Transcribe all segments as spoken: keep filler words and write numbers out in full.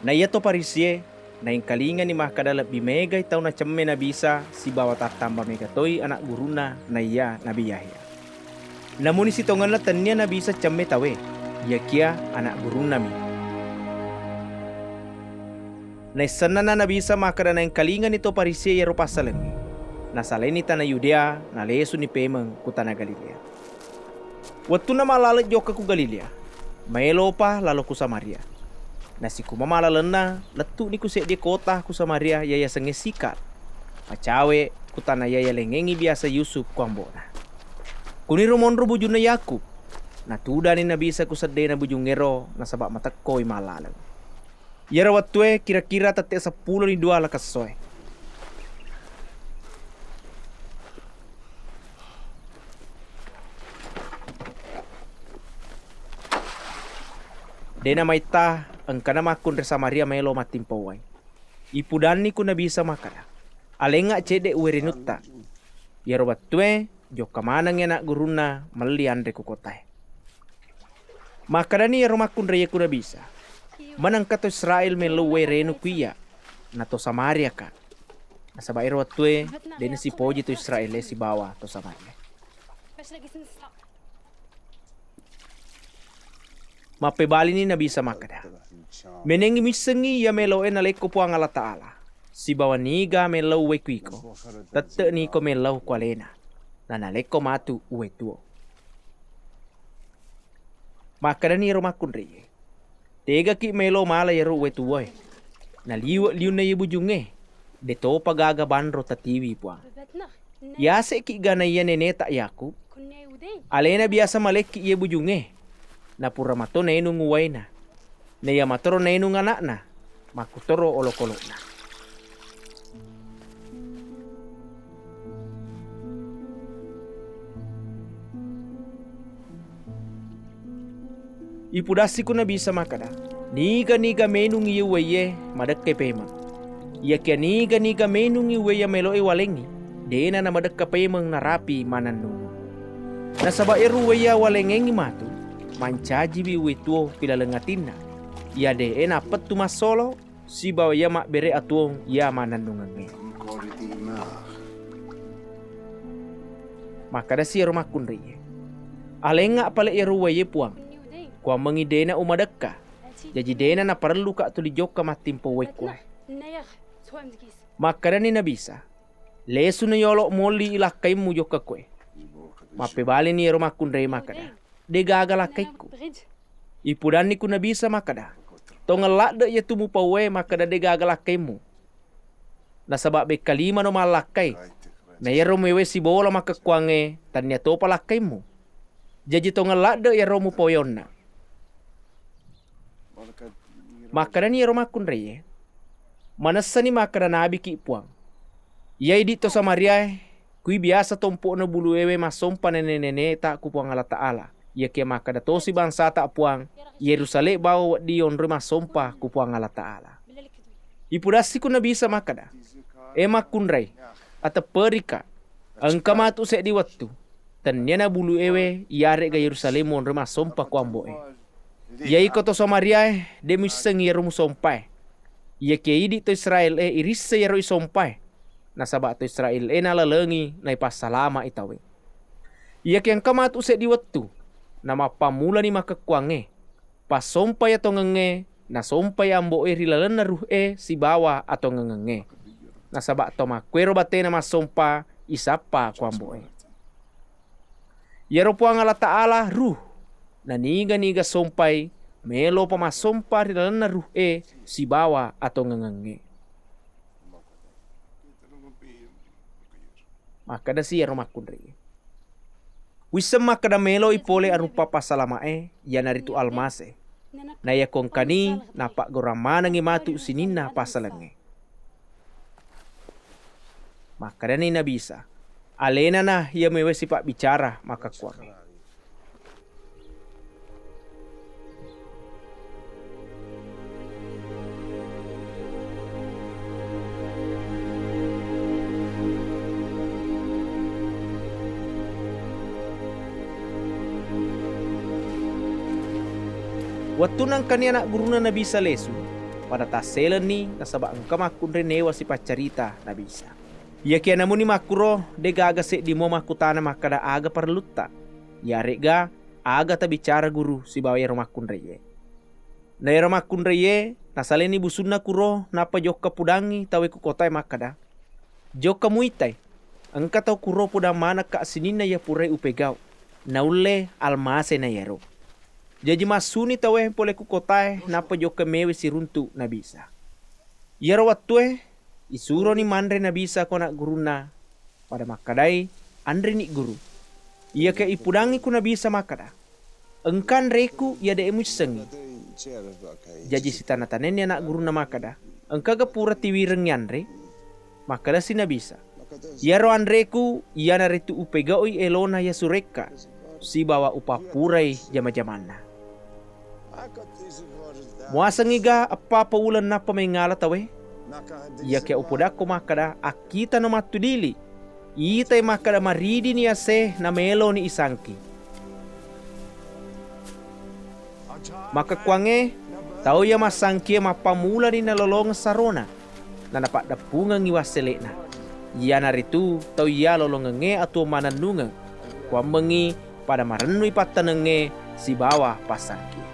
Na iya to Farisié naéngkalingani makkeda lebbi mégai tau nacemme Nabi Isa sibawa tattamba méga toi ana' gurunna naiya Nabi Yahya. Namuni sitongenna tennia Nabi Isa cemme tauwé, iyakiya ana' gurunnami. Naissennana Nabi Isa makkeda naéngkalingani to Farisié iyaro passalengngé, nasalaini tana Yudéa, nalésuni paimeng ku tana Galiléa. Wettunna mallaleng jokka ku Galiléa, maélopa lalo ku Samaria. Nasikuma mallalenna, lettu'ni ku séddié kota ku Samaria iya yasengngé Sikar, macawé ku tana iya yaléngngéngngi biasa Yusuf ku ambo'na. Kuniro monro bujunna Yakub, natudani Nabi Isa ku seddéna bujungngéro nasaba matekkoi mallaleng. Iyaro wettué kira-kira tette' seppuloni duwa lakessoé. Dé' namaitta engkana makkunrai Samaria maélo mattimpa uwai. Ipudanni ku Nabi Isa makkeda, "Aléngnga cédde' uwai ri anutta." Iyaro wettué jokka manengngi ana' gurunna melli anré ku kotaé. Makkedani iyaro makkunraié ku Nabi Isa, "Manengka to Israél méllau uwai rénu ku iyya, na to Samariaka." Nasaba éro wettué dé' nasipoji to Israél sibawa to Samaria. Mappébalini Nabi Isa makkeda, "Ménéngngi missengngi iya mélo'é nalékko Puang Allataala, sibawa niga méllau uwai ku iko, tette'ni iko méllau ku aléna, na nalékko matu uwai tuwo." Makkedani iyaro makkunraié, "Tégaki mélo mala iyaro uwai tuwoé, naliwe' liunna iye bujungngé, dé'topa gaga banro tatiwi Puang. Yase'ki ga naiya nénéta Yakub? Aléna biasa malékki iye bujungngé, napura mato naénung uwaina. Naiya matoro naénung ana'na, makkutoro olokolo'na." Ipudassi ku Nabi Isa makkeda, "Niga-niga ménungngi iye uwaié madekkai paimeng. Iyakiya niga-niga ménungngi uwai iya mélo'é uwaléngngi, dé'na namadekka paimeng narapi mannennungeng. Nasaba éro uwai iya uwaléngngéngngi matu, mancajiwi uwai tuwo pi laleng atinna, iya dé'é nappettu massolo sibawa iya mabbéré atuwong iya mannennungengngé." Makkedasi iyaro makkunraié, "Aléngnga palé iyaro uwaié, Puang. Kuwammengngi dé'na umadekka, jaji dé'na naparelluka tuli jokka mattimpa uwai kuwaé." Makkedani Nabi Isa, "Lésuna yolo molli lakkaimmu jokka kuwaé." Mappébalini iyaro makkunraié makkeda, "Dé'gaga lakkaikku." Ipudanni ku Nabi Isa makkeda, "Tongeng ladde' iyatu mupauwé makkeda dé'gaga lakkaimmu. Nasaba' békkalimano mallakkai, na iyaro méwai sibola makkekkuwangngé tannia topa lakkaimmu. Jaji tongeng ladde' iyaro mupauwé onna." Makkedani iyaro makkunraié, "Manessani makkeda nabiki, Puang. Iya idi' to Samariaé, kui biasa tompo'na buluéwé massompa néné-nénéta ku Puang Allataala. Iyakiya makkeda tosi bangsata, Puang, Yérusalém bawang wedding yonroi massompa ku Puang Allataala." Ipudassi ku Nabi Isa makkeda, "É makkunrai, atepperika, engka matu séddi wettu, tenniana buluéwé iyaré'ga Yérusalém monroi massompa ku ambo'é. Iya iko to Samariaé, dé' muissengngi iyaro musompaé. Iyakiya idi' to Israél-é irisseng iyaro isompaé, nasaba' to Israél-é nalalengi naipassalama'i tauwé. Iyakiya engka matu séddi wettu, namappammulani makkekkuwangngé, passompa iya tongengngé, nasompai ambo'é ri lalenna ruhé sibawa atongengengngé. Nasaba' tau makkuwéro baténa massompa isappa ku ambo'é. Iyaro Puang Allataala ruh, na niga-niga sompai, mélopa massompa ri lalenna ruhé sibawa atongengengngé." Makkedasi iyaro makkunraié, "Wisseng makkeda méloi polé Arupa Passalama'é, iyanaritu Almasé. Na iyako engkani, napaggorang manengngi matu sininna passalengngé." Makkedani Nabi Isa, "Alénana iya méwai sipabbicara makkekkuwangngé." Wettunna engkani ana' gurunna Nabi Isa lésu, pada tasselenni nasaba engka makkunrai newa sipaccarita Nabi Isa. Iyakiya namuni makkuro, de'gaga seddi mua makkutana makkada aga parellutta, iyare'ga aga tabicara guru sibawa iyaro makkunraiye. Na iyaro makkunraiye nasaleni busunna kuro nappa jokka pudangngi tauwe ku kotae makkada, "Jokka muitai, engka tau kuro pudang manekka sininna iya purae upegau, naulle Almase na iyaro." Jaji massuni tauwe pole ku kotae nappa jokka mewe siruntu Nabi Isa. Iyaro wettue isuroni manre Nabi Isa ko ana' gurunna, pada makkadai, "Anreni Guru." Iyakiya ipudangngi ku Nabi Isa makkada, "Engka anreku iya de'e muissengngi." Jaji sitana-tanenni ana' gurunna makkada, "Engkaga pura tiwirengngi anre?" Makkedasi Nabi Isa, "Iyaro anreku iyanaritu upegau'i elona iya surekka sibawa upappurai jama-jamanna." Muasengngiga eppa-eppa uleng nappa mengngala tauwe? Iyakiya upodakko makkada, akkitano mattudili, itai makkada maridini ase nameloni isangki. Makkekkuangnge, tau iya massangkie mappammulani nalolongeng sarona, nanapaddeppungengngi wassele'na. Iyanaritu tau iya lolongengnge atuwong manennungeng, kuammengngi pada marennui pattanengnge sibawa passangkie.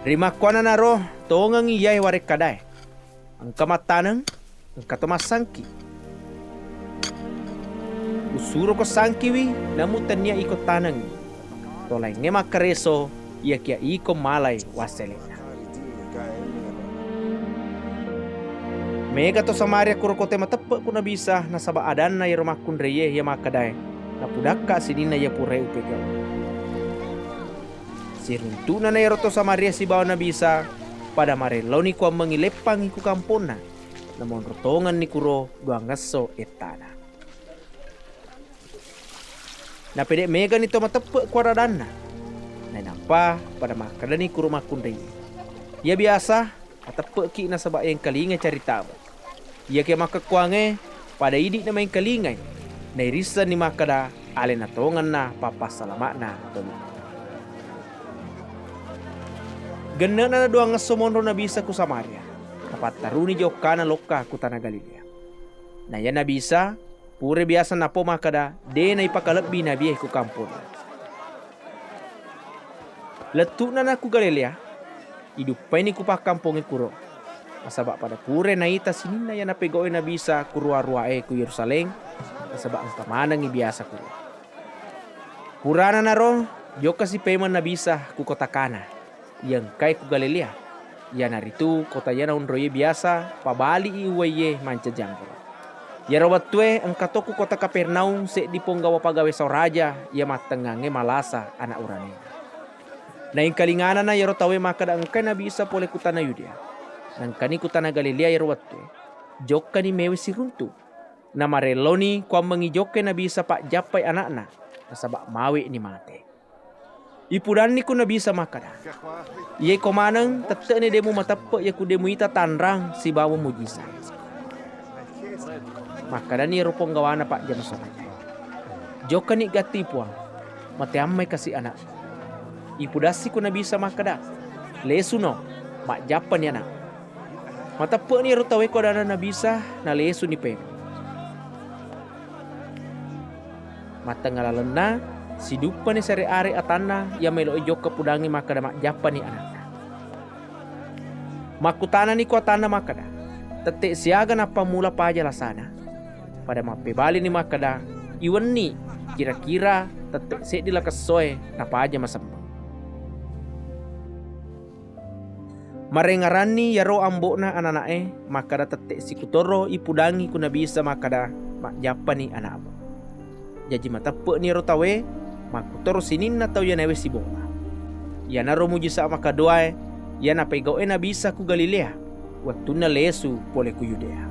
Rimakkuannanaro tongengngi iyae warekkadae, "Engka mattaneng, engkato massangki. Usuroko sangkiwi, namu tennia iko tanengngi. Tolaingnge makkareso, iyakiya iko malai wassele'na." Mega to Samaria kuro kote mateppe' ku Nabi Isa, nasaba adanna iyaro makkunraiye iya makkedae, "Napudakka sininna iya purae upegau." Siruntu'na na iyaro to Samaria sibawa Nabi Isa, pada marelloni kuammengngi leppangngi ku kamponna, namonro tongenni kuro duangngesso ettana. Napede' megani to mateppe' ku aradanna. Nainappa pada makkedani kuro makkunrai, "Iya biasa mateppe'ki nasaba engkalinga caritamu." Iyakiya makkekkuangnge pada idi'na maengkalingai, nairissenni makkeda alena tongenna pappassalama'na toli. Genne'na naduangngesso monro Nabi Isa ku Samaria, napattaruni jokkana lokka ku tana Galilea. Na iya Nabi Isa pura biasa napo makkeda, de' naipakalebbi nabie ku kamponna. Lettu'na na ku Galilea, iduppaini ku pakkampongnge kuro. Nasaba pada pura naita sininna iya napegau'e Nabi Isa ku rua-ruae ku Yerusalem, nasaba engka manengngi biasa kuro. Purana naro, jokkasi paimeng Nabi Isa ku kota Kana, iya engkae ku Galilea, iyanaritu kota iya naonroie biasa pabali'i uwaiye mancaji anggoro. Iyaro wettue engka to ku kota Kapernaum seddi ponggawa pagawe saoraja iya mattengngangnge malasa ana' uranena. Naengkalinganana iyaro tauwe makkeda engkai Nabi Isa pole ku tana Yudea. Naengkani ku tana Galilea iyaro wettue, jokkani mewe siruntu. Namarelloni kuammengngi jokkai Nabi Isa pajjappai ana'na, nasaba mawe'ni mate. Ipudanni ku Nabi Isa makkeda, "Iyaiko maneng tette'ni de' mumateppe' iyaku de' muita tanrang sibawa mujisa." Makkedani ero ponggawana pajjama saoraja, "Jokkani gatti Puang, mateammai kasi ana'mu." Ipudassi ku Nabi Isa makkeda, "Lesuno, majjappani ana'mu." Mateppe'ni ero tauwe ko adanna Nabi Isa, nalesuni paimeng. Mattengnga lalenna, siduppani sere are atanna iya melo'i jokka pudangngi makkeda majjappani ana'na. Makkutanani ko atanna makkeda, "Tette' siaga nappammula paja lasana?" Pada mappebalini makkeda, "Iwenni, kira-kira tette' seddi lakessoe napaja masemmeng." Marengngeranni iyaro ambo'na anana'e makkeda tette' sikutoro ipudangngi ku Nabi Isa makkeda, "Majjappani ana'mu." Jaji mateppe'ni ero tauwe makkutoro sininna tau iya naewe sibola. Iyanaro mujisa makkaduae iya napegau'e Nabi Isa ku Galilea, wettunna lesu pole ku Yudea.